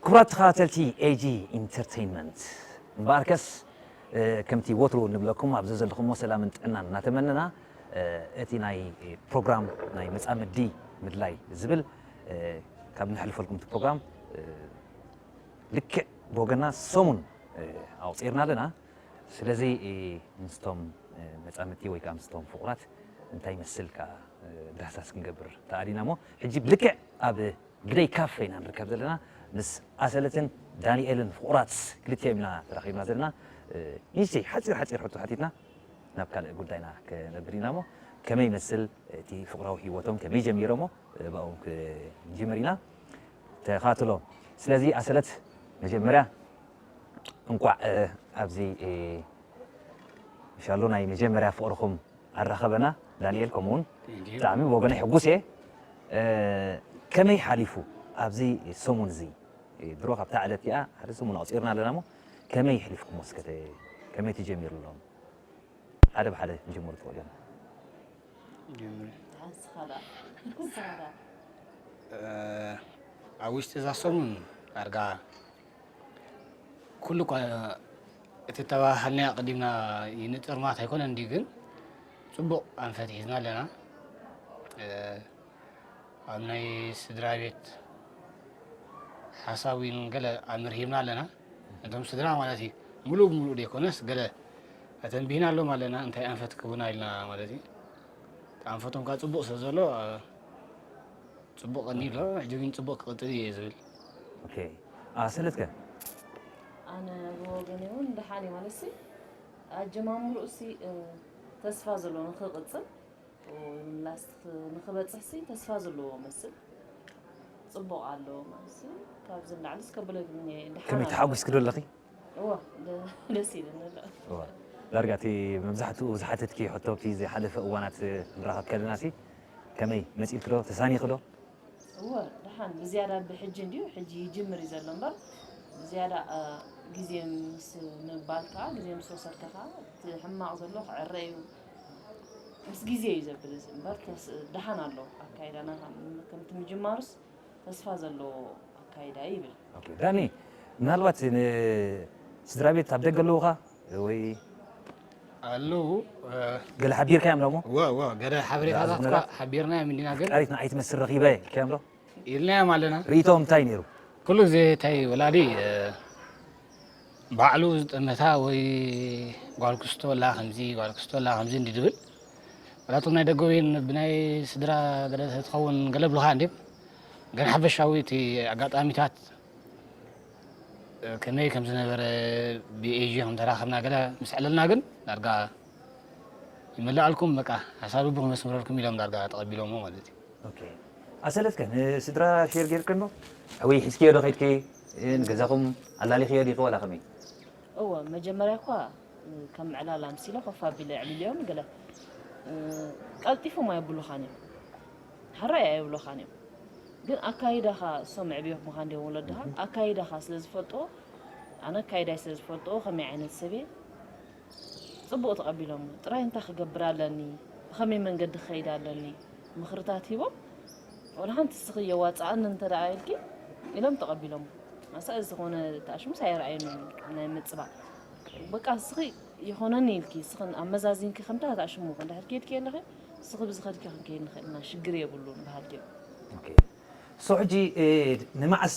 ክቡራት ተኸታተልቲ ኤጂ ኢንተርቴይንመንት፣ እምበኣርከስ፣ እ፣ ከምቲ ወትሩ ንብለኩም፣ ኣብ ዘዘለኹሞ ሰላምን ጥዕናን እናተመነና፣ እ፣ እቲ ናይ ፕሮግራም ናይ መጻምዲ ምድላይ ዝብል፣ እ፣ ካብ ነሕልፈልኩም እቲ ፕሮግራም፣ እ፣ ልክዕ ብወገና ሰሙን፣ እ፣ ኣውጺርና ኣለና። ስለዚ፣ እ፣ ምስቶም፣ እ፣ መጻምድቲ ወይ ከዓ ምስቶም ፍቑራት እንታይ ይመስል ከኣ፣ እ፣ ዳህሳስ ክንገብር ተኣሊና እሞ፣ ሕጂ ብልክዕ ኣብ ግደይ ካፌ ኢና ንርከብ ዘለና። ምስ ኣሰለትን ዳንኤልን ፍቑራት ክልቲኦም ኢና ተራኺብና ዘለና። እ፣ ንእሽተይ ሓጺር ሓጺር ሕቶ ሓቲትና ናብ ካልእ ጉዳይና ክነብር ኢና እሞ፣ ከመይ ይመስል እቲ ፍቕራዊ ህይወቶም፣ ከመይ ጀሚሮሞ፣ እ፣ ብኣኡ ክንጅምር ኢና። ተኻትሎ። ስለዚ ኣሰለት፣ መጀመርያ እንቋዕ፣ እ፣ ኣብዚ፣ እ፣ ሻሎ ናይ መጀመርያ ፍቕርኹም ኣራኸበና። ዳንኤል፣ ከምኡ እውን Thank you። ብጣዕሚ ብወገነይ ሕጉስ እየ። እ፣ ከመይ ሓሊፉ ኣብዚ ሰሙን እዚ? እ፣ ድሮ ካብታ ዕለት እቲኣ ሓደ ሰሙን ኣቑጺርና ኣለና እሞ፣ ከመይ ኣሕሊፍኩሞ እስከ? ከመይ ተጀሚሩ ኣሎ? ሓደ ብሓደ ክጅምሩ ትኽእሉ እዮም። ጀምር። ንስኻ ደኣ፣ ንስኻ ደኣ። እ፣ ኣብ ውሽጢ እዛ ሰሙን ዳርጋ ኩሉ እኳ እቲ ተባሃልናዮ ኣቐዲምና ይንጥር ማለት ኣይኮነን እንድዩ፣ ግን ጽቡቕ ኣንፈት ሒዝና ኣለና። እ፣ ኣብ ናይ ስድራ ቤት ሓሳብ እውን ገለ ኣምርሂብና ኣለና። ነቶም ስድራ ማለት እዩ፣ ምሉእ ብምሉእ ዘይኮነስ ገለ ኣተንቢህናሎም ኣለና፣ እንታይ ኣንፈት ክህቡና ኢልና ማለት እዩ። እቲ ኣንፈቶም ከኣ ጽቡቕ ስለ ዘሎ፣ እ፣ ጽቡቕ ቀኒሉ፣ ሕጂ ግን ጽቡቕ ክቕጽል እየ ዝብል። ኦኬ። ኣሰለትከ? ኣነ ብወገነይ እውን ደሓን እየ ማለት ሲ፣ ኣጀማምርኡ ሲ፣ እ፣ ተስፋ ዘለዎ ንኽቕጽል፣ ላስት ንኽበጽሕ ሲ ተስፋ ዘለዎ መስል። ጽቡቕ ኣሎ ማለት ሲ፣ ካብዚ ንላዕሊ እስከ ብለግኒ ደሓን ከመይ ኣሎ። ተሓጒስኪ ዶ ኣለኺ? እወ፣ ደ-፣ ደስ ኢሉኒ ኣሎ። እወ። ዳርጋ እቲ መብዛሕትኡ ዝሓተትኪ ሕቶ፣ ኣብቲ ዝሓለፈ እዋናት ክንራኸብ ከለና ሲ፣ ከመይ መጺእልኪ ዶ? ተሳኒኺ ዶ? እወ፣ ደሓን ብዝያዳ ብሕጂ እንድዩ፣ ሕጂ ይጅምር እዩ ዘሎ እምበር፣ ብዝያዳ፣ እ፣ ግዜ ምስ ምባል ከኣ፣ ግዜ ምስ ወሰድካ ከኣ፣ እቲ ሕማቕ ዘሎ ክዕረ እዩ። ምስ ግዜ እዩ ዘብል እዚ እምበር፣ ተስ-፣ ደሓን ኣሎ ኣካይዳና፣ ከም-፣ ከምቲ ምጅማሩስ ተስፋ ዘለዎ ኣካይዳ እዩ ይብል። ኦኬ፣ ዳኒ፣ ምናልባት ንስድራ ቤት ኣብ ደገ ኣለዉኻ ወይ ኣለዉ፣ እ፣ ገለ ሓቢርካዮም ዶ እሞ? እወ፣ እወ፣ ገለ ሓበሬታታት ዝኣዝኑላ? እኳ ሓቢርናዮም እንዲና፣ ግን ቀሪት ንዓይ ትመስል ረኺበ ኢልካዮም ዶ? ኢልናዮም ኣለና። ርእይቶኦም እንታይ ነይሩ? ኩሉ ግዜ እንታይ ወላዲ፣ እ፣ ባዕሉ ዝጠመታ ወይ ጓል ክስቶ ኣላ ከምዚ፣ ጓል ክስቶ ኣላ ከምዚ እንዲ ድብል፣ ወላቶም ናይ ደገ ወይ ብናይ ስድራ ገለ ትኸውን ገለ ብሉኻ እንድዮም። ግን ሓፈሻዊ እቲ ኣጋጣሚታት፣ እ፣ ከመይ ከም ዝነበረ ብኤጂ ከም ተራኸብና ገለ ምስ ዕለልና ግን ዳርጋ ይመላኣልኩም፣ በቃ ሓሳብ ልቡ ክመስምረልኩም ኢሎም ዳርጋ ተቐቢሎሞ ማለት እዩ። ኦኬ። ኣሰለትከ ንስድራ ሼር ጌርክን ዶ? ወይ ሒዝክዮ ዶ ከይድኪ? እ፣ ንገዛኹም ኣላሊኽዮ ዲኺ ዋላ ከመይ? እወ፣ መጀመርያ እኳ፣ እ፣ ከም ዕላል ኣምሲለ ኮፍ ኣቢለ ኣዕሊለዮም ገለ፣ እ፣ ቀልጢፎም ኣየብሉኻን እዮም። ሕራይ ኣየብሉኻን እዮም። ግን ኣካይዳኻ፣ እሶም ኣዕብዮምኻ እንድዮም ወለድኻ፣ ኣካይዳኻ ስለ ዝፈልጥዎ፣ ኣነ ኣካይዳይ ስለ ዝፈልጥዎ፣ ከመይ ዓይነት ሰብ እየ፣ ጽቡቕ ተቐቢሎሞ። ጥራይ እንታይ ክገብር ኣለኒ፣ ብኸመይ መንገዲ ክኸይድ ኣለኒ፣ ምኽርታት ሂቦም፣ ወላ ሓንቲ እስኺ የዋጽኣኒ እንተ ደኣ ኢልኪ ኢሎም ተቐቢሎሞ። ኣሳእ ዝኾነ ተኣሽሙስ ኣይረኣየን ናይ ምጽባእ። በቃ እስኺ ይኾነኒ ኢልኪ፣ እስኺ ኣመዛዚንኪ ከምታ ተኣሽሙ እንድሕር ኬድኪ ኣለኺ፣ እስኺ ብዝኸድኪ ክንከይድ ንኽእል ኢና፣ ሽግር የብሉን በሃልቲ እዮም። ኦኬ። ሶ ሕጂ ንመዓስ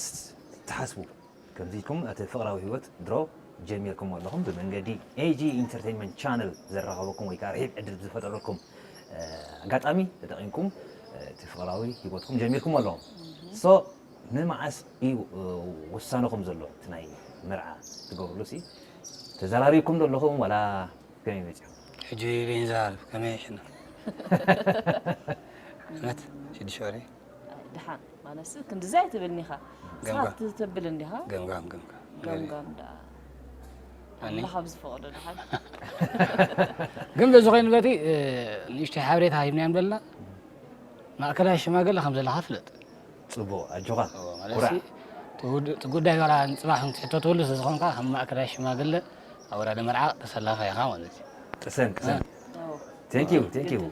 ትሓስቡ ከምዚ ኢልኩም እቲ ፍቕራዊ ህይወት ድሮ ጀሚርኩም ኣለኹም? ብመንገዲ ኤጂ ኢንተርቴይንመንት ቻነል ዘራኸበኩም ወይ ከዓ ርሒብ ዕድል ዝፈጠረኩም ኣጋጣሚ ተጠቒምኩም እቲ ፍቕራዊ ህይወትኩም ጀሚርኩም ኣለኹም። ሶ ንመዓስ እዩ ውሳነኹም ዘሎ እቲ ናይ መርዓ ትገብርሉ ሲ? ተዘራሪብኩም ዶ ኣለኹም ዋላ ከመይ መፂኹም? ሕጂ በይን ዝሃርፍ ከመይ ሽና እመት ሽዱሽተ ወርሒ ድሓን ማለትስ ክንድዚ ኣይትብልኒ ኢኻ። ንስኻ ገምጋም። ትብል እንዲኻ። ገምጋም ገምጋም። ገምጋም ደኣ ኣኒ? ኣምላኽ ኣብ ዝፈቐዶ ድሓን። ግን በዚ ኮይኑ በቲ ንእሽተይ ሓበሬታ ሂብናዮም ዘለና ማእከላይ ሽማግለ ከም ዘለኻ ፍለጥ። ጽቡቕ ኣጆኻ እወ፣ ማለት ኩራዕ። ሲ፣ እቲ ውድ- እቲ ጉዳይ ዋላ ንጽባሕ ክትሕተተሉ ስለዝኾንካ ከም ማእከላይ ሽማግለ ኣብ ወራዲ መርዓ ተሰላፋ ኢኻ ማለት እዩ። ቅሰን ቅሰን። Thank you, thank you.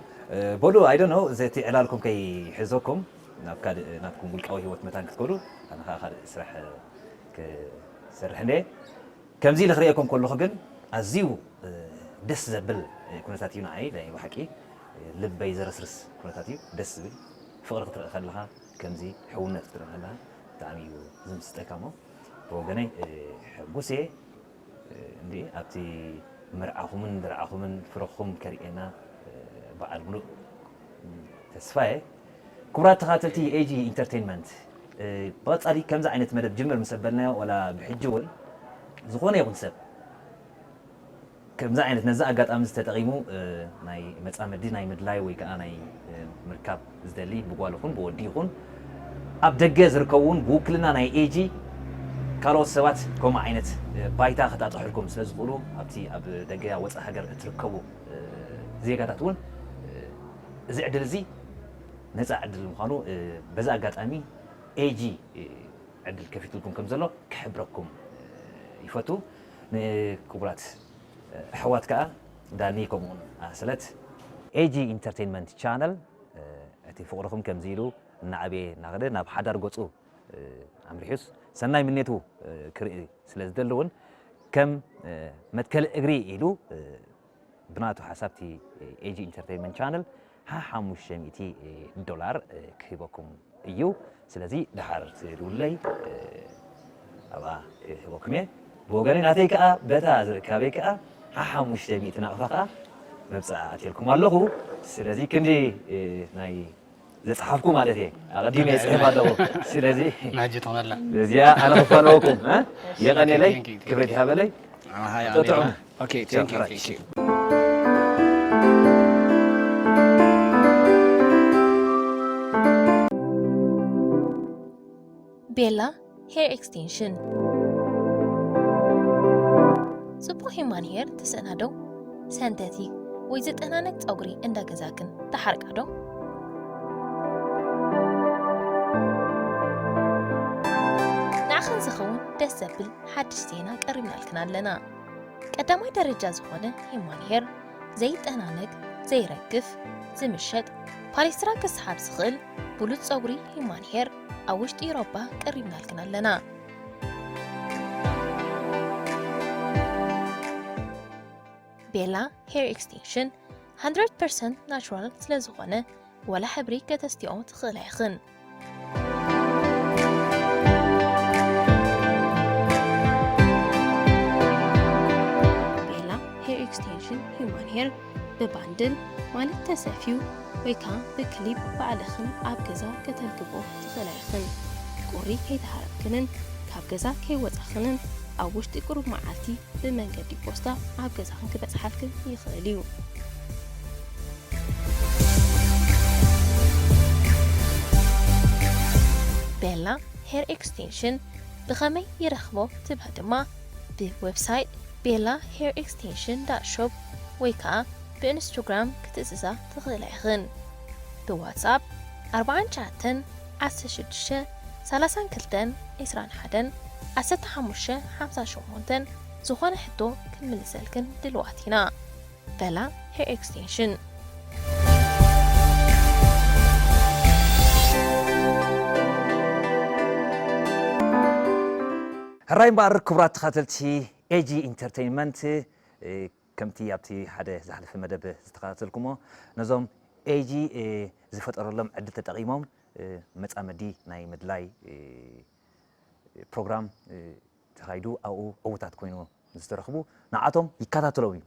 ቦዱ I don't know ዘቲ ዕላልኩም ከይሕዘኩም ናብ ካልእ ናትኩም ውልቃዊ ህይወት መታን ክትከዱ ኣነ ከዓ ካልእ ስራሕ ክሰርሕ እንደ ከምዚ ኢለ ክርእየኩም ከለኹ ግን ኣዝዩ ደስ ዘብል ኩነታት እዩ ንዓይ ናይ ብሓቂ ልበይ ዘረስርስ ኩነታት እዩ ደስ ዝብል ፍቕሪ ክትርኢ ከለኻ ከምዚ ሕውነት ክትርኢ ከለኻ ብጣዕሚ እዩ ዝምስጠካ እሞ ብወገነይ ሕጉስ እየ እንዲ ኣብቲ መርዓኹምን ድርዓኹምን ፍረኹም ከርእየና በዓል ሙሉእ ተስፋ እየ። ክቡራት ተኻተልቲ ኤጂ ኢንተርቴይንመንት ብቐጻሊ ከምዚ ዓይነት መደብ ጅምር ምስ ኣበልናዮ ዋላ ብሕጂ እውን ዝኾነ ይኹን ሰብ ከምዚ ዓይነት ነዚ ኣጋጣሚ እዚ ተጠቒሙ ናይ መጻምዲ ናይ ምድላይ ወይ ከዓ ናይ ምርካብ ዝደሊ ብጓል ይኹን ብወዲ ይኹን ኣብ ደገ ዝርከቡ እውን ብውክልና ናይ ኤጂ ካልኦት ሰባት ከምኡ ዓይነት ባይታ ክጣጥሕልኩም ስለ ዝኽእሉ ኣብቲ ኣብ ደገ ኣብ ወፃኢ ሃገር እትርከቡ ዜጋታት እውን እዚ ዕድል እዚ ነፃ ዕድል ምዃኑ በዚ ኣጋጣሚ ኤጂ ዕድል ከፊትልኩም ከም ዘሎ ክሕብረኩም ይፈቱ። ንክቡራት ኣሕዋት ከኣ ዳኒ ከምኡውን ኣስለት ኤጂ ኢንተርቴይንመንት ቻነል እቲ ፍቕርኹም ከምዚ ኢሉ እናዓበየ እናኸደ ናብ ሓዳር ገፁ ኣምሪሑስ ሰናይ ምኔቱ ክርኢ ስለ ዝደሊ እውን ከም መትከሊ እግሪ ኢሉ ብናቱ ሓሳብ እቲ ኤጂ ኢንተርቴይንመንት ቻነል ሓሓሙሽተ ሚእቲ ዶላር ክህበኩም እዩ። ስለዚ ድሓር ትድውለይ ኣብኣ ክህበኩም እየ። ብወገነይ ናተይ ከዓ በታ ዝርካበይ ከዓ ሓሓሙሽተ ሚእቲ ናቕፋ ከዓ መብፅዓ ኣትየልኩም ኣለኹ። ስለዚ ክንዲ ናይ ዘፅሓፍኩ ማለት እየ ኣቐዲመ የፅሕፍ ኣለኹ። ስለዚ ንሕጂ ትኾነላ። እዚኣ ኣነ ክፋነወኩም እ? የቐንየለይ Thank you, thank you. ክብረት ይሃበለይ። ኣሃ፣ ያ፣ ጥዑም። ኦኬ፣ ቻው፣ thank you, right. Thank you. ቤላ ሄር ኤክስቴንሽን። ጽቡቕ ሂማን ሄር ትስእና ዶ? ሰንተቲክ ወይ ዝጠናነቅ ጸጉሪ እንዳ ገዛክን ትሓርቃ ዶ? ንዓኽን ዝኸውን ደስ ዘብል ሓድሽ ዜና ቀሪብናልክን ኣለና። ቀዳማይ ደረጃ ዝኾነ ሂማን ሄር ዘይጠናነግ፣ ዘይረግፍ፣ ዝምሸጥ፣ ፓሌስትራ ክስሓብ ዝኽእል ብሉጽ ጸጉሪ ሂማን ሄር ኣብ ውሽጢ ኢሮባ ቀሪብናልክን ኣለና። ቤላ ሄር ኤክስቴንሽን ሃንድረድ ፐርሰንት ናቹራል ስለ ዝኾነ ዋላ ሕብሪ ከተስትዮ ትኽእላ ኢኽን። ቤላ ሄር ኤክስቴንሽን ሂውማን ሄር ብባንድል ማለት ተሰፍዩ ወይ ከዓ ብክሊፕ ባዕልኽን ኣብ ገዛ ከተልግቦ ትኽእላ ኢኽን። ቁሪ ከይተሃረምክንን ካብ ገዛ ከይወፃኽንን ኣብ ውሽጢ ቁሩብ መዓልቲ ብመንገዲ ፖስታ ኣብ ገዛኽን ክበፅሓልክን ይኽእል እዩ። ቤላ ሄር ኤክስቴንሽን ብኸመይ ይረኽቦ ትብሉ ድማ ብዌብሳይት ቤላ ሄር ኤክስቴንሽን ዳት ሾፕ ወይ ከዓ ብኢንስታግራም ክትእዝዛ ትኽእላ ኢኽን። ብዋትስኣፕ ኣርብዓን ትሽዓተን ዓሰርተ ሽዱሽተ ሰላሳን ክልተን ዒስራን ሓደን ዓሰርተ ሓሙሽተ ሓምሳን ሸሞንተን ዝኾነ ሕቶ ክንምልሰልክን ድልዋት ኢና። በላ ሄር ኤክስቴንሽን። ሕራይ እምበኣር ክቡራት ተኸታተልቲ ኤጂ ኢንተርቴይንመንት ከምቲ ኣብቲ ሓደ ዝሓለፈ መደብ ዝተኸታተልኩሞ ነዞም ኤጂ ዝፈጠረሎም ዕድል ተጠቒሞም መጻመዲ ናይ ምድላይ ፕሮግራም ተኻይዱ ኣብኡ ዕዉታት ኮይኑ ዝተረኽቡ ንዓቶም ይከታተሎም እዩ።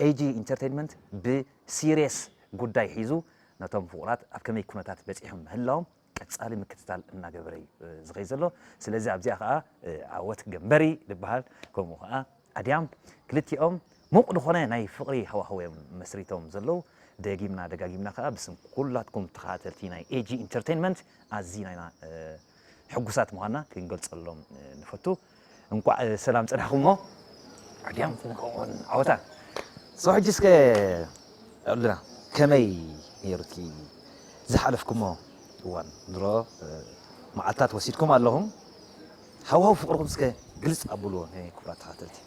ኤጂ ኢንተርቴንመንት ብሲሪየስ ጉዳይ ሒዙ ነቶም ፍቑራት ኣብ ከመይ ኩነታት በፂሖም ምህላዎም ቀፃሊ ምክትታል እናገበረ እዩ ዝኸይ ዘሎ። ስለዚ ኣብዚኣ ከዓ ዓወት ገንበሪ ዝበሃል ከምኡ ከዓ ኣድያም ክልቲኦም ሙቕ ዝኾነ ናይ ፍቕሪ ሃዋህው እዮም መስሪቶም ዘለዉ። ደጊምና ደጋጊምና ከዓ ብስም ኩላትኩም ተኸታተልቲ ናይ ኤጂ ኢንተርቴንመንት ኣዚና ኢና ሕጉሳት ምዃንና ክንገልጸሎም ንፈቱ። እንቋዕ ሰላም ጸናሕኩሞ ኣድያም ከምኡውን ዓወታ። So ሕጂ እስከ ዕልና ከመይ ነይሩ እቲ ዝሓለፍኩሞ እዋን? ድሮ መዓልታት ወሲድኩም ኣለኹም። ሃዋህው ፍቕርኹም እስከ ግልጽ ኣብልዎ ንክቡራት ተኸታተልቲ።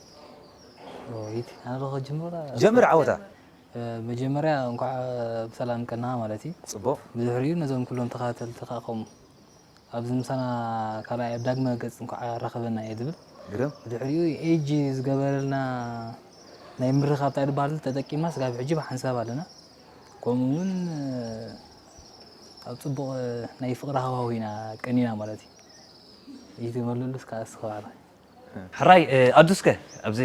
ኦይት ኣነ ዶ ክጅምር? ጀምር ዓወታ። መጀመርያ እንኳዕ ብሰላም ቀና ማለት እዩ። ጽቡቕ። ብድሕሪኡ ነዞም ኩሎም ተኸታተልቲ ከዓ ከምኡ ኣብዚ ምሳና ካልኣይ ኣብ ዳግመ ገጽ እንኳዕ ኣራኸበና እየ ዝብል። ግርም። ብድሕሪኡ ኤጂ ዝገበረልና ናይ ምርኻብ እንታይ ዝበሃል ተጠቂምና ስጋብ ሕጂ ብሓንሳብ ኣለና። ከምኡ እውን ኣብ ጽቡቕ ናይ ፍቕሪ ሃዋህው ኢና ቀኒና ማለት እዩ። ይትመልሉ እስካ እስኸባላ ሕራይ ኣዱ እስከ ኣብዚ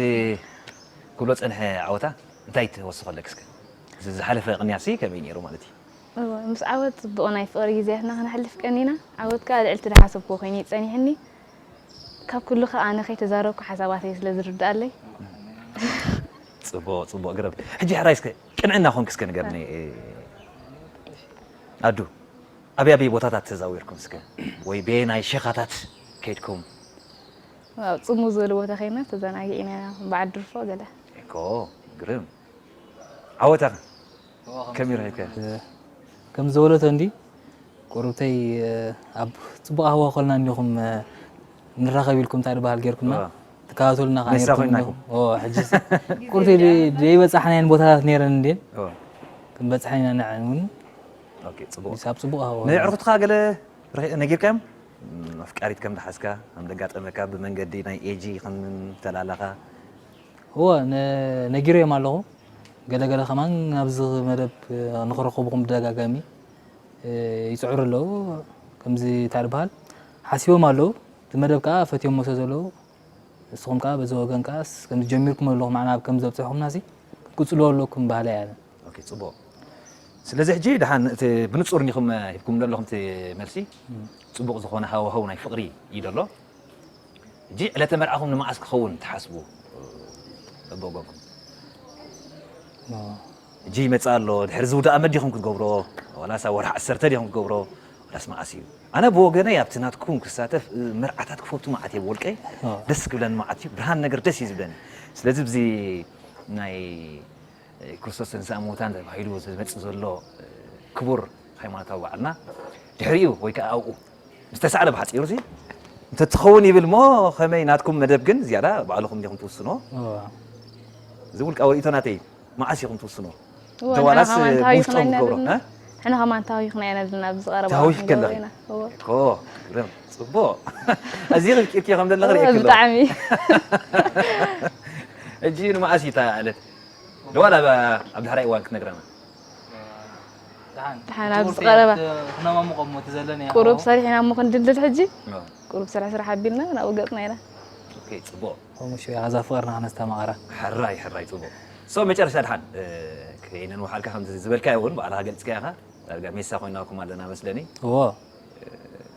ክብሎ ጸንሐ ዓወታ እንታይ ትወስኸለክ እስከ? እዚ ዝሓለፈ ቅንያሲ ከመይ ነይሩ ማለት እዩ? እወ፣ ምስ ዓወት ጽቡቕ ናይ ፍቕሪ ግዜያትና ክነሕልፍ ቀኒና። ዓወት ከኣ ልዕልቲ ዝሓሰብክዎ ኮይኑ እዩ ጸኒሕኒ። ካብ ኩሉ ከኣ ኣነ ከይተዛረብኩ ሓሳባተይ ስለ ዝርድኣለይ። ጽቡቕ ጽቡቕ ግረም። ሕጂ ሕራይ እስከ ቅንዕና ኮንክ እስከ ንገርኒ ኣዱ። ኣበይ ኣበይ ቦታታት ተዛዊርኩም እስከ ወይ በየናይ ሸኻታት ከይድኩም? ኣብ ጽምው ዝበለ ቦታ ከይና ተዘናጊዕና ኢና በዓል ድርፎ ገለ። እኮ ግርም ዓወታ ከመይ ረኺብካ? ከም ዝበለቶ እንዲ ቁሩብተይ ኣብ ጽቡቕ ሃዋሁ ከለና እንዲኹም ንራኸብ ኢልኩም እንታይ ዝበሃል ጌርኩምና ትከታተሉና ከዓ ሜሳ ኔርኩም ኮይና እንዲኹም። ኦ፣ ሕጂ ቁርተይ ዘይበጻሕናየን ቦታታት ነይረን እንድየን ኦ፣ ክንበጽሐን ኢና ንዐን እውን ኦኬ፣ ጽቡቕ። ሂሳብ ጽቡቕ ሃወ ናይ ዕርኩትካ ገለ ረኺ- ነጊርካዮም? ም፣ ኣፍቃሪት ከም ደሓዝካ፣ ከም ደጋጠመካ፣ ብመንገዲ ናይ ኤጂ ከም ተላላኻ? እወ፣ ነ- ነጊረዮም ኣለኹ። ገለ ገለ ከማን ናብዚ መደብ ንኽረኽብኹም ብደጋጋሚ እ፣ ይጽዕሩ ኣለዉ። ከምዚ እንታይ ዝበሃል ሓሲቦም ኣለዉ። እቲ መደብ ከኣ ፈትዮሞ ስለ ዘለዉ ንስኹም ከኣ በዚ ወገን ከኣ ከምዚ ጀሚርኩም ኣለኹም ንዓና ኣብ ከምዚ ኣብጺሕኩምና ሲ ክትቅጽልዎ ኣለኩም በሃላይ እየ ኣነ። ኦኬ ጽቡቕ። ስለዚ ሕጂ ደሓን እቲ ብንጹር እንዲኹም ሂብኩም ዘለኹም እቲ መልሲ ጽቡቕ ዝኾነ ሃዋህው ናይ ፍቕሪ እዩ ዘሎ። ሕጂ ዕለተ መርዓኹም ንመዓስ ክኸውን ትሓስቡ በብወገንኩም? ሕጂ ይመጽእ ኣሎ ድሕሪ ዝውድእ ኣመት ዲኹም ክትገብሮ ዋላስ ኣብ ወርሒ ዓሰርተ ዲኹም ክትገብሮ ዋላስ መዓስ እዩ? ኣነ ብወገነይ ኣብቲ ናትኩም ክሳተፍ መርዓታት ክፈቱ መዓት እየ ብወልቀይ ደስ ክብለኒ መዓት እዩ ብርሃን ነገር ደስ እዩ ዝብለኒ። ስለዚ ብዚ ናይ ክርስቶስ ተንሥአ እሙታን ተባሂሉ ዝመጽእ ዘሎ ክቡር ሃይማኖታዊ በዓልና ድሕሪኡ ወይ ከዓ ኣብኡ ዝተሳዕረ ብሓፂሩ ሲ እንተትኸውን ይብል እሞ ከመይ ናትኩም መደብ ግን ዝያዳ ባዕልኹም ዲኹም ትውስኖ። እዚ ውልቃዊ ርእይቶ ናተይ እዩ። መዓስ ኢኹም ትውስኖ? እወ፣ ንሕና ተዋላስ ከማን ተሃዊኽና ብውሽጦም ኢና ትገብሮ? ዘለና። እ? ንሕና ከማን ተሃዊኽና ኢና ዘለና ኣብዚ ቀረባ ተሃዊኽኪ ክንገብሮ ኣለኺ? ኢና። እወ። እኮ ግርም ጽቡቕ። እዚ ክፍቂርኪ ከም ዘለኺ እወ፣ ርእየኪ ኣለኹ። ብጣዕሚ። ሕጂ ንመዓስ እዩ እታ ዕለት? ደዋል ኣብ ኣብ ዳሕራይ እዋን ክትነግረና። ደሓን ደሓን ኣብዚ ቀረባ። ክነማሙቆ እሞ እቲ ዘለኒ ቁሩብ ሰሪሕና እሞ ክንድልድል ሕጂ። ቁሩብ ስራሕ ስራሕ ኣቢልና ናብኡ ገጽና ኢና። ኦኬ ጽቡቕ። ከምኡ ሽዑ ኣዛ ፍቕርና ከነስተማቕራ። ሕራይ ሕራይ ጽቡቕ። ሶ መጨረሻ ደሓን ከይነንውሓልካ ከምዚ ዝበልካዮ እውን ባዕልኻ ገሊጽካዮ ኢኻ። ዳርጋ ሜሳ ኮይናኩም ኣለና መስለኒ። እዎ።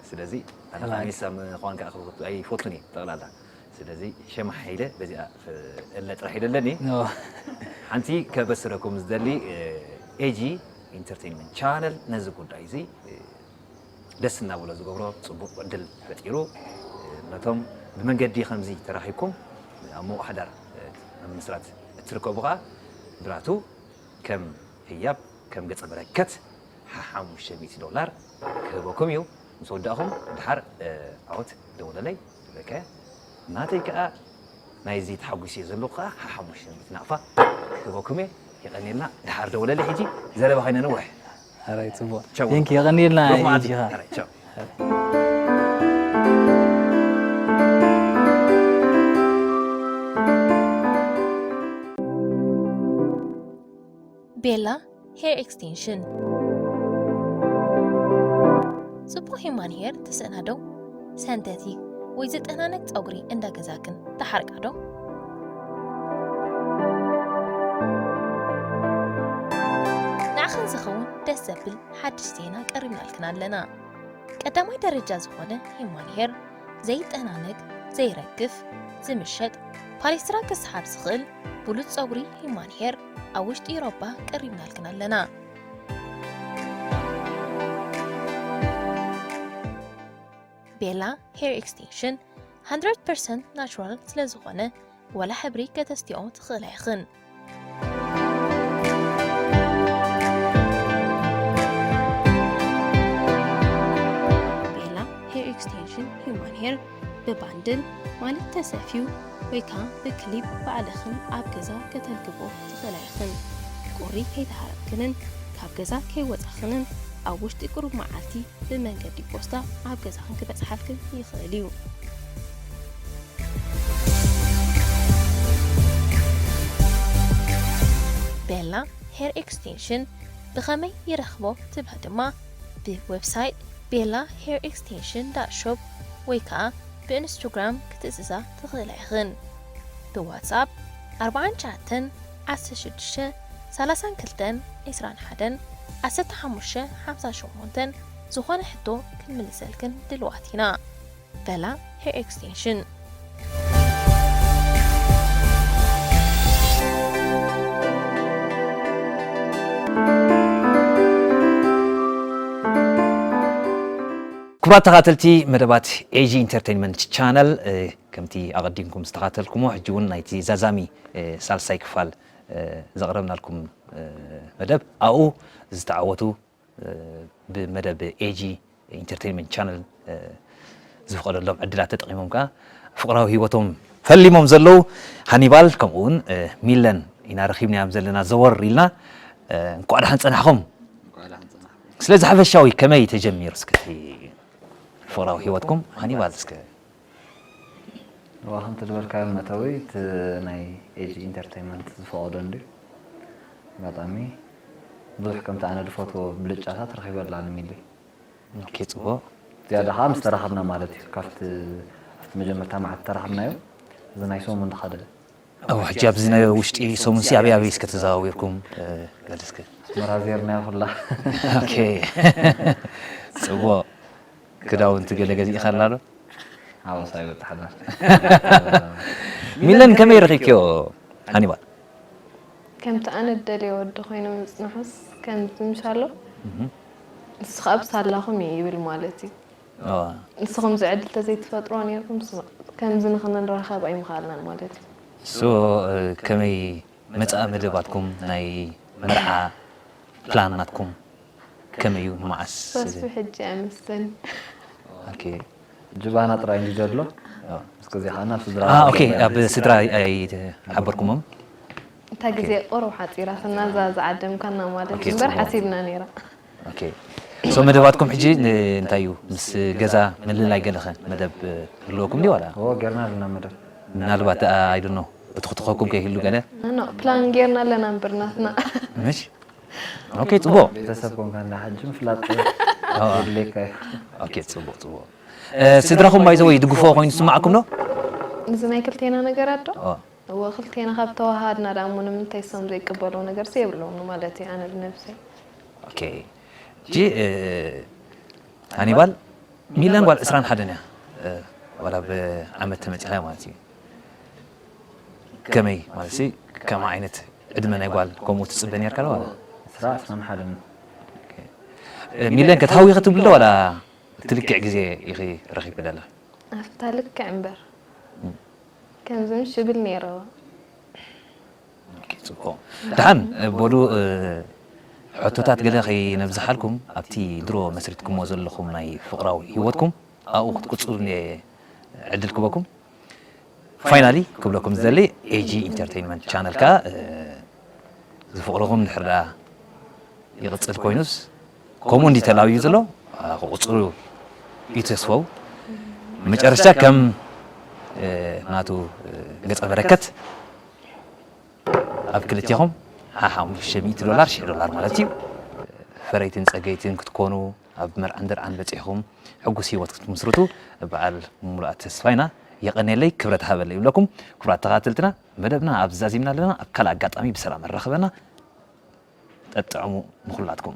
ስለዚ ኣነ ከኣ ሜሳ ምዃን ከኣ ኣይፈቱን እየ ጠቕላላ። ስለዚ ሸማ ሓይለ በዚኣ ክእለ ጥራሕ ኢለ ኣለኒ። ሓንቲ ከበስረኩም ዝደሊ ኤጂ ኢንተርቴይንመንት ቻነል ነዚ ጉዳይ እዚ ደስ እናበሎ ዝገብሮ ፅቡቕ ዕድል ፈጢሩ ነቶም ብመንገዲ ከምዚ ተራኺብኩም ኣብ ምዉቕ ሓዳር ኣብ ምስራት እትርከቡ ከዓ ብራቱ ከም ህያብ ከም ገፀ በረከት ሓሓሙሽተ ሚእቲ ዶላር ክህበኩም እዩ። ምስ ወዳእኹም ድሓር ዓወት ደውለለይ ትብለካ እያ። ናተይ ከዓ ናይዚ ተሓጒሰ ዘለኹ ከዓ ሓሓሙሽተ ሚእቲ ናቕፋ ክህበኩም እየ። የቐንየልና። ድሓር ደውለለይ ሕጂ ዘረባ ከይነንውሕ። ሕራይ ጽቡቕ። ቻው። ቴንክ ዩ። የቐንየልና። ብሩኽ መዓልቲ። ኢኻ። ሕራይ፣ ቻው። ቤላ ሄር ኤክስቴንሽን። ጽቡቕ ሂማን ሄር ትስእና ዶ? ሰንተቲክ ወይ ዝጠናነቅ ጸጉሪ እንዳ ገዛክን ትሓርቃ ዶ? ንዓኽን ዝኸውን ደስ ዘብል ሓድሽ ዜና ቀሪብናልክን ኣለና። ቀዳማይ ደረጃ ዝኾነ ሂማን ሄር ዘይጠናነግ፣ ዘይረግፍ፣ ዝምሸጥ፣ ፓሌስትራ ክስሓብ ዝኽእል ብሉጽ ጸጉሪ ሂማን ሄር ኣብ ውሽጢ ኤውሮጳ ቀሪብናልክን ኣለና። ቤላ ሄር ኤክስቴንሽን ሃንድረድ ፐርሰንት ናቹራል ስለ ዝኾነ፣ ወላ ሕብሪ ከተስትዮ ትኽእላ ኢኽን። ቤላ ሄር ኤክስቴንሽን ሂውማን ሄር ብባንድል ማለት ተሰፍዩ ወይ ከዓ ብክሊፕ ባዕልኽን ኣብ ገዛ ከተልግቦ ትኽእላ ኢኽን። ቁሪ ከይተሃረብክንን ካብ ገዛ ከይወፃኽንን ኣብ ውሽጢ ቁሩብ መዓልቲ ብመንገዲ ፖስታ ኣብ ገዛኽን ክበፅሓልክን ይኽእል እዩ። ቤላ ሄር ኤክስቴንሽን ብኸመይ ይረኽቦ ትብላ ድማ ብዌብሳይት ቤላ ሄር ኤክስቴንሽን ዳት ሾፕ ወይ ከዓ ብኢንስታግራም ክትእዝዛ ትኽእላ ኢኽን። ብዋትስኣፕ ኣርባዓን ትሽዓተን ዓሰርተ ሽዱሽተ ሰላሳን ክልተን ዒስራን ሓደን ዓሰርተ ሓሙሽተ ሓምሳ ሸሞንተን ዝኾነ ሕቶ ክንምልሰልክን ድልዋት ኢና። በላ ሄር ኤክስቴንሽን። ክቡራት ተኻተልቲ መደባት ኤጂ ኢንተርቴይንመንት ቻነል፣ እ፣ ከምቲ ኣቐዲምኩም ዝተኻተልኩሞ፣ ሕጂ እውን ናይቲ ዛዛሚ፣ እ፣ ሳልሳይ ክፋል፣ እ፣ ዘቕረብናልኩም፣ እ፣ መደብ ኣብኡ ዝተዓወቱ፣ እ፣ ብመደብ ኤጂ ኢንተርቴይንመንት ቻነል፣ እ፣ ዝፍቐደሎም ዕድላት ተጠቒሞም ከኣ ፍቕራዊ ህይወቶም ፈሊሞም ዘለዉ ሃኒባል ከምኡ እውን፣ እ፣ ሚለን ኢና ረኺብናዮም ዘለና ዘወር ኢልና። እ፣ እንኳዕ ደሓን ጸናሕኹም። እንኳዕ ደሓን ጸናሕኩም። ስለዚ ሓፈሻዊ ከመይ ተጀሚሩ እስከ እቲ ፍቕራዊ ህይወትኩም ሃኒባል እስከ? እዋ፣ ከምቲ ዝበልካዮ መእተዊ እቲ ናይ ኤጂ ኢንተርቴይንመንት ዝፈቐዶ እንድዩ። ኣጋጣሚ ብዙሕ ከምቲ ኣነ ዝፈትዎ ብልጫታት ረኺበላ ንሚሊ። ኦኬ፣ ጽቡቕ። ዝያዳ ከዓ ምስ ተራኸብና ማለት እዩ። ካብቲ ኣብቲ መጀመርታ መዓልቲ ተራኸብናዮ፣ እዚ ናይ ሰሙን ዝኸደ። እዋ፣ ሕጂ ኣብዚ ናይ ውሽጢ ሰሙን ሲ ኣበይ ኣበይ እስከ ተዘዋዊርኩም፣ እ፣ ገለ እስከ? ኣስመራ ዜርናዮ ኩላ። ኦኬ። ጽቡቕ። ክዳውንቲ ገለ ገዚእኻ ኣላ ዶ? ሓወሳይ በጣሕ ኣላ። ሚለን ከመይ ረኺብክዮ ሃኒባል? ከምቲ ኣነ እደልዮ ወዲ ኮይኑ ምጽንሑስ ከምዚ ምሽ ኣሎ። እህ። ንሱ ኸኣ ብሳላኹም እዩ ይብል ማለት እዩ። እዋ። ንስኹም እዚ ዕድል ተዘይትፈጥርዎ ነይርኩም፣ ስ-፣ ከምዚ ንኽንራኸብ ኣይምኸኣልናን ማለት እዩ። እሱ፣ እ፣ ከመይ መጻኢ መደባትኩም ናይ መርዓ ፕላን ናትኩም ከመይ እዩ? ንመዓስ? ተስፉ ሕጂ ኣይመስልን። ኦኬ። ጅባና ጥራይ እንጂ ዘሎ። ኣዎ። እስከ እዚኣ ኸኣ ናብ ስድራ አ፣ ኦኬ፣ ቤት ኣብ ስድራ ኣይተሓበርኩሞም? እታ ግዜ ኦኬ። ቁሩብ ሓጺራትና፣ እዛ ዝዓደምካና ማለት ኦኬ፣ እምበር ጽቡቕ። ሓሲብና ነይራ። ኦኬ። ሶ መደባትኩም ሕጂ ን-፣ እንታይ እዩ? ምስ ገዛ ምልላይ ገለኸ መደብ ህልወኩም ድዩ ዋላ? ኦ፣ ጌርና ኣለና መደብ። ምናልባት፣ አ፣ I don't know፣ እትኽትኸኩም ከይህሉ ገለ? ኖ፣ ፕላን ጌርና ኣለና እምበር ናትና። ምሽ? ኦኬ፣ ጽቡቕ። ቤተሰብ ኮንካ እንዳ ሕጂ ምፍላጥ ኣዋ። የድልየካ እዩ። ኦኬ፣ ጽቡቕ፣ ጽቡቕ። እ፣ ስድራኹም ባይዘወይ ይድግፎ ኮይኑ ዝስማዓኩም ዶ? እዚ ናይ ክልቴና ነገራት ዶ? ኣዋ። እወ፣ ክልቴና ካብ ተዋሃድና ደኣ እሞ ንምንታይ እሶም ዘይቅበልዎ ነገርሲ የብሎምን ማለት እዩ፣ ኣነ ብነብሰይ። ኦኬ። ሕጂ፣ እ፣ ሃኒባል፣ ሚለን ጓል ዕስራን ሓደን እያ፣ እ፣ ዋላ ብዓመት ተመጺኻ ማለት እዩ። ከመይ ማለት ሲ፣ ከም ዓይነት ዕድመ ናይ ጓል ከምኡ ትጽበ ኔርካ ዶ ዋላ? ዕስራ፣ ዕስራን ሓደን። ኦኬ። እ፣ ሚለን ከ ተሃዊኺ ትብሊ ዶ ዋላ እቲ ልክዕ ግዜ ኢኺ ረኺብኪ ዘላ? ኣብታ ልክዕ እምበር። እም። ከምዚ ምሽ ይብል ነይረ። ኦኬ፣ ጽቡቕ። ደሓን፣ በሉ፣ እ፣ ሕቶታት ገለ ከይነብዝሓልኩም፣ ኣብቲ ድሮ መስሪትኩሞ ዘለኹም ናይ ፍቕራዊ ህይወትኩም፣ ኣብኡ ክትቅጽሉ እየ ዕድል ክበኩም። ፋይናሊ ክብለኩም ዝደሊ፣ ኤጂ ኢንተርቴይንመንት ቻነል ከኣ፣ እ፣ ዝፍቕርኹም ድሕር ደኣ ይቕጽል ኮይኑስ፣ ከምኡ እንዲ ተላብዩ ዘሎ፣ አ፣ ክቕጽሉ ይተስፈው። መጨረሽታ ከም፣ እ፣ ናቱ፣ እ፣ ገጸ በረከት ኣብ ክልቴኹም ሓሓሙሽተ ሚእቲ ዶላር፣ ሽሕ ዶላር ማለት እዩ። ፈረይትን ጸገይትን ክትኮኑ፣ ኣብ መርዓን ድርዓን በጺሕኹም ሕጉስ ህይወት ክትምስርቱ በዓል ሙሉኣ ተስፋይና የቐንየለይ፣ ክብረት ሃበለይ ይብለኩም። ክቡራት ተኸታተልትና፣ መደብና ኣብ ዛዚምና ኣለና። ኣብ ካልእ ኣጋጣሚ ብሰላም ኣራኽበና። ጠጥዕሙ ንኹላትኩም።